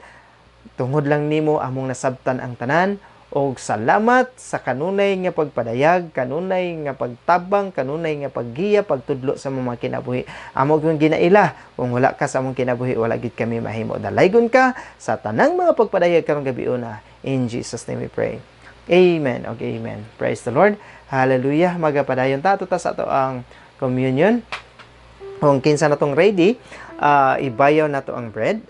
tungod lang nimo among nasabtan ang tanan. Og salamat sa kanunay nga pagpadayag, kanunay nga pagtabang, kanunay nga paggiya, pagtudlo sa mga kinabuhi. Amo gyud ginaila, kung wala ka sa among kinabuhi, wala gid kami mahimo. Dalaygon ka sa tanang mga pagpadayag karong gabi una. In Jesus name we pray. Amen. Okay, amen. Praise the Lord. Hallelujah. Magapadayon ta ta sa ato ang communion. Kung kinsa na tong ready, ibayaw na to ang bread.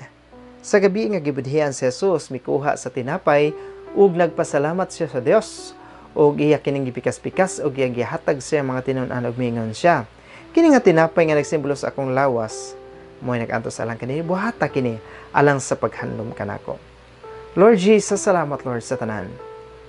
Sa gabi nga gibudhian si Jesus, mikuha sa tinapay ug nagpasalamat siya sa Dios ug iya kining gipikas-pikas ug iya gihatag siya mga tinun-an ug miingon siya, kini nga tinapay nga nagsimbolo sa akong lawas, mo'y nag-antos alang kini, buhata kini alang sa paghandom kanako. Lord Jesus, salamat Lord sa tanan.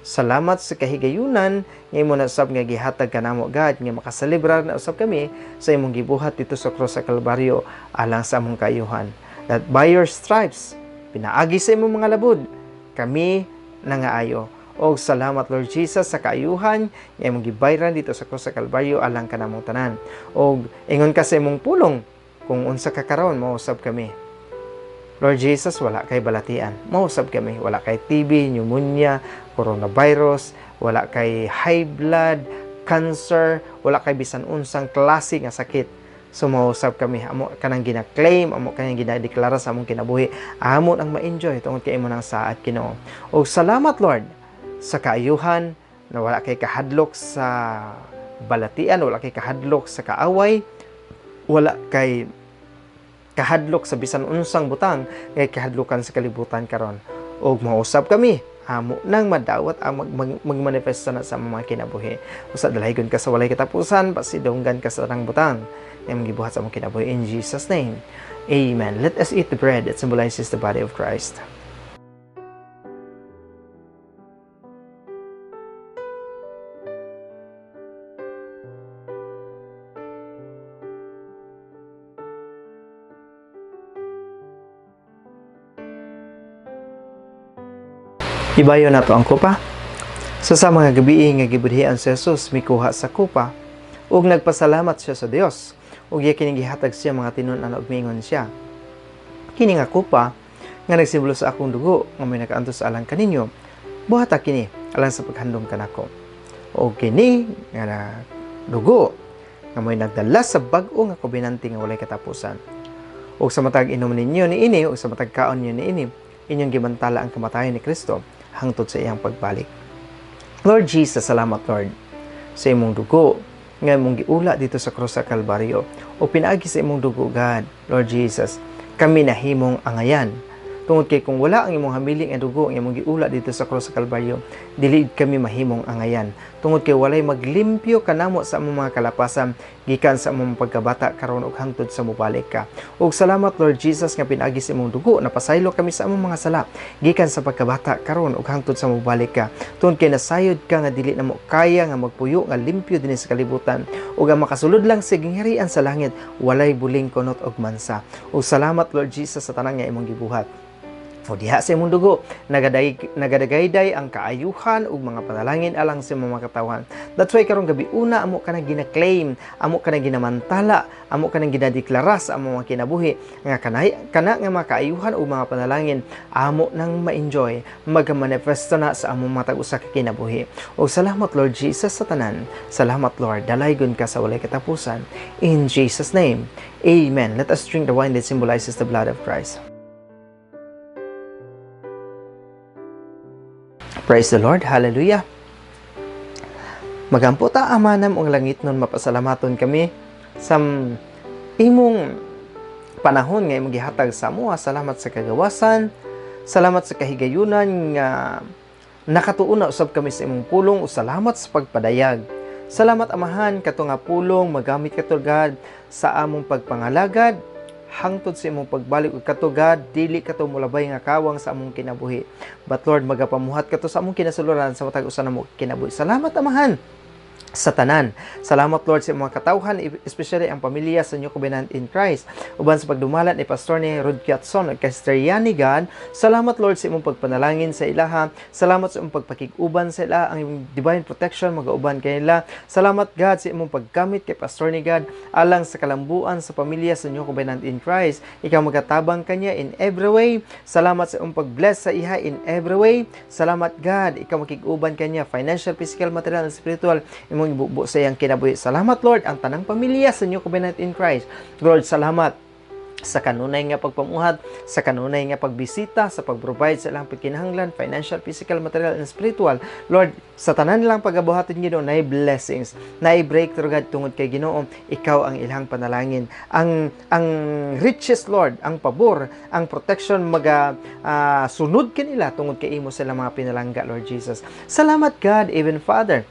Salamat sa kahigayunan nga imo na usab nga gihatag kanamo God, nga makaselebrar na usab kami sa imong gibuhat dito sa krus sa Kalbaryo alang sa among kaayuhan. That by your stripes, pinaagi sa imong mga labod, kami nangaayo. Og salamat Lord Jesus sa kaayuhan nga imong gibayran dito sa krus sa Kalbaryo alang kanamong tanan. Og ingon ka sa imong pulong, kung unsa ka karon mausab kami. Lord Jesus, wala kay balatian, mausab kami. Wala kay TB, pneumonia, coronavirus, wala kay high blood, cancer, wala kay bisan unsang klase nga sakit. So mausab kami, amo kanang gina-claim, amo kanang ginadeklara sa among kinabuhi, amo ang ma-enjoy tungod kay imo nang saad Ginoo. Og salamat Lord sa kaayuhan na wala kay kahadlok sa balatian, wala kay kahadlok sa kaaway, wala kay kahadlok sa bisan unsang butang ngay kahadlokan sa kalibutan karon. Og mausab kami, amo nang madawat ang magmanifesta na sa mga kinabuhi. Usa dalaygon ka sa walay katapusan, pasidunggan ka sa tanang butang nga imong gibuhat sa among kinabuhi. In Jesus name, amen. Let us eat the bread that symbolizes the body of Christ. Ibayo na to ang kupa. Sa mga gabi nga gibudhian si Jesus, mikuha sa kupa ug nagpasalamat siya sa Dios. Ug iya kining gihatag siya mga tinun-an ug miingon siya, kini nga kupa nga nagsimbolo sa akong dugo nga may nakaantos alang kaninyo, buhata kini alang sa paghandom kanako. Og kini nga na dugo nga may nagdala sa bag-o nga kobenante nga walay katapusan. Ug sa matag inom ninyo niini ug sa matag kaon ninyo niini, inyong gimantala ang kamatayon ni Kristo hangtod sa iyang pagbalik. Lord Jesus, salamat Lord sa imong dugo nga imong giula dito sa krus sa Kalbaryo. O pinaagi sa imong dugo, God, Lord Jesus, kami nahimong angayan. Tungod kay kung wala ang imong hamiling nga dugo ang imong giula dito sa krus sa Kalbaryo, dili kami mahimong angayan. Tungod kay walay maglimpyo kanamo sa among mga kalapasan gikan sa among pagkabata karon ug hangtod sa mobalik ka. Ug salamat Lord Jesus nga pinaagi sa imong dugo napasaylo kami sa among mga sala gikan sa pagkabata karon ug hangtod sa mobalik ka. Tungod kay nasayod ka nga dili namo kaya nga magpuyo nga limpyo dinhi sa kalibutan ug ang makasulod lang sa gingharian sa langit walay buling kunot og mansa. Ug salamat Lord Jesus sa tanan nga imong gibuhat. O diha sa imong dugo, nagadagayday ang kaayuhan ug mga panalangin alang sa imong mga katawhan. That's why karong gabi una amo ka nang gina-claim, amo ka nang ginamantala, amo ka nang ginadeklara sa among mga kinabuhi nga kana nga mga kaayuhan ug mga panalangin amo nang ma-enjoy, magamanifesto na sa among matag usa ka kinabuhi. Og salamat Lord Jesus sa tanan. Salamat Lord, dalaygon ka sa walay katapusan. In Jesus name, amen. Let us drink the wine that symbolizes the blood of Christ. Praise the Lord. Hallelujah. Magampo ta, Ama namong langit nun, mapasalamaton kami sa imong panahon nga imong gihatag sa amoa. Salamat sa kagawasan, salamat sa kahigayunan nga nakatuon na usab kami sa imong pulong, ug salamat sa pagpadayag. Salamat Amahan kato nga pulong magamit kato God sa among pagpangalagad hangtod sa imong pagbalik ug kato God, dili kato molabay nga kawang sa among kinabuhi. But Lord, magapamuhat kato sa among kinasuluran sa matag usa namo kinabuhi. Salamat Amahan Sa tanan. Salamat, Lord, sa mga katawhan, especially ang pamilya sa New Covenant in Christ. Uban sa pagdumala ni Pastor ni Rod Kiatson ug kay Sister Yani, God. Salamat, Lord, sa imong pagpanalangin sa ilaha. Salamat sa imong pagpakig-uban sa ila, ang imong divine protection magauban kanila. Salamat, God, sa imong paggamit kay Pastor ni God alang sa kalambuan sa pamilya sa New Covenant in Christ. Ikaw magatabang kanya in every way. Salamat sa imong pag-bless sa iha in every way. Salamat, God, ikaw makig-uban kanya financial, physical, material, and spiritual. Imong ibubo sa iyang kinabuhi. Salamat, Lord, ang tanang pamilya sa New Covenant in Christ. Lord, salamat sa kanunay nga pagpamuhat, sa kanunay nga pagbisita, sa pag-provide sa ilang pagkinahanglan, financial, physical, material, and spiritual. Lord, sa tanan lang pagabuhaton, Ginoo, naay blessings, naay breakthrough, God, tungod kay Ginoo, ikaw ang ilang panalangin. Ang riches, Lord, ang pabor, ang protection maga sunod kanila tungod kay imo sila mga pinalangga, Lord Jesus. Salamat, God, even Father,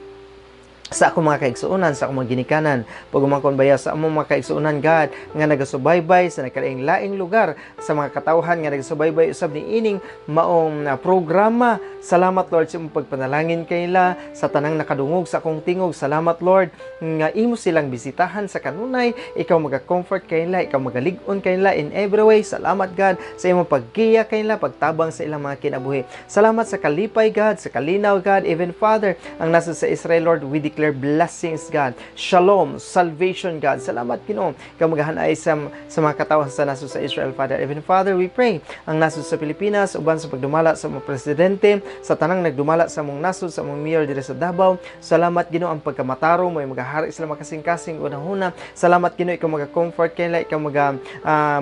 sa akong mga kaigsuonan, sa akong mga ginikanan, pagumangkon baya sa among mga kaigsuonan, God, nga nagasubaybay sa nagkalaing-laing lugar, sa mga katawhan nga nagasubaybay usab ni ining maong programa. Salamat, Lord, sa imong pagpanalangin kanila, sa tanang nakadungog sa akong tingog. Salamat, Lord, nga imo silang bisitahan sa kanunay, ikaw maga-comfort kanila, ikaw magalig-on kanila in every way. Salamat, God, sa imong paggiya kanila, pagtabang sa ilang mga kinabuhi. Salamat sa kalipay, God, sa kalinaw, God, even Father, ang nasa sa Israel, Lord, we declare blessings, God. Shalom, salvation, God. Salamat, Ginoo. Ikaw magahanay sa mga katawhan sa nasod sa Israel, Father. Even Father, we pray ang nasod sa Pilipinas, uban sa pagdumala sa mga presidente, sa tanang nagdumala sa among nasod, sa among mayor diri sa Davao. Salamat, Ginoo, ang pagkamatarong mo magahari sila makasing-kasing unahuna. Salamat, Ginoo, ikaw maga-comfort kanila, ikaw maga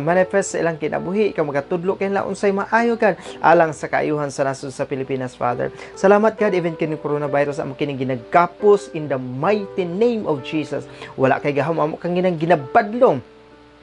manifest sa ilang kinabuhi, ikaw magatudlo kanila unsay maayo, God, alang sa kaayuhan sa nasod sa Pilipinas, Father. Salamat, God, even kini coronavirus amo kining ginagkapos in the mighty name of Jesus. Wala kay gahom, amo kang ginang ginabadlong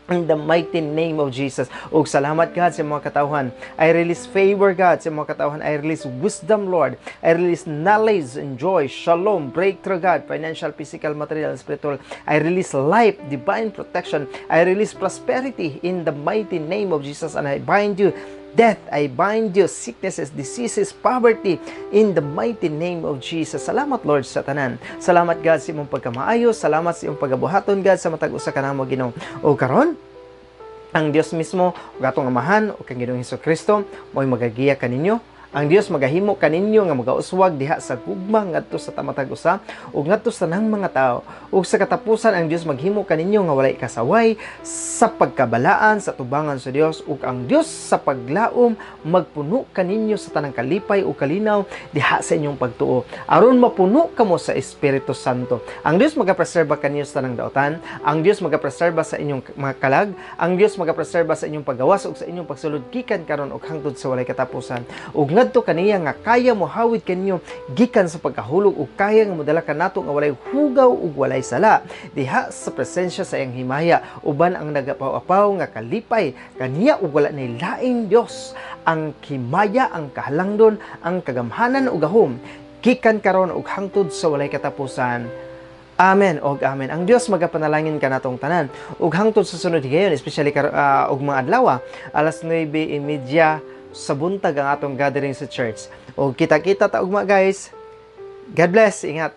in the mighty name of Jesus. Ug salamat, God, sa mga katawhan. I release favor, God, sa mga katawhan. I release wisdom, Lord. I release knowledge and joy, shalom, breakthrough, God, financial, physical, material, and spiritual. I release life, divine protection. I release prosperity in the mighty name of Jesus. And I bind you death, I bind you sicknesses, diseases, poverty in the mighty name of Jesus. Salamat, Lord, sa tanan. Salamat, God, sa imong pagkamaayo. Salamat sa imong pagabuhaton, God, sa matag usa kanamo, Ginoo. O karon, ang Dios mismo ug atong Amahan ug kang Ginoong Kristo mo'y magagiya kaninyo. Ang Dios magahimo kaninyo nga magauswag diha sa gugma ngadto sa matag usa ug ngadto sa tanang mga tao. Ug sa katapusan, ang Dios maghimo kaninyo nga walay kasaway sa pagkabalaan sa tubangan sa Dios, ug ang Dios sa paglaom magpuno kaninyo sa tanang kalipay ug kalinaw diha sa inyong pagtuo aron mapuno kamo sa Espiritu Santo. Ang Dios magapreserba kaninyo sa tanang daotan, ang Dios magapreserba sa inyong mga kalag, ang Dios magapreserba sa inyong paggawas ug sa inyong pagsulod gikan karon ug hangtod sa walay katapusan. Ug ngadto kaniya nga kaya mohawid kaninyo gikan sa pagkahulog ug kaya nga modala kanato nga walay hugaw ug walay sala diha sa presensya sa iyang himaya uban ang nagapaw-apaw nga kalipay kaniya ug wala nay laing Dios, ang himaya, ang kahalangdon, ang kagamhanan ug gahom gikan karon ug hangtod sa walay katapusan. Amen og amen. Ang Dios magapanalangin kanatong tanan ug hangtod sa sunod higayon, especially og mga adlaw, alas 9:30 sa buntag ang atong gathering sa church. Og kita-kita ta ugma, guys. God bless. Ingat.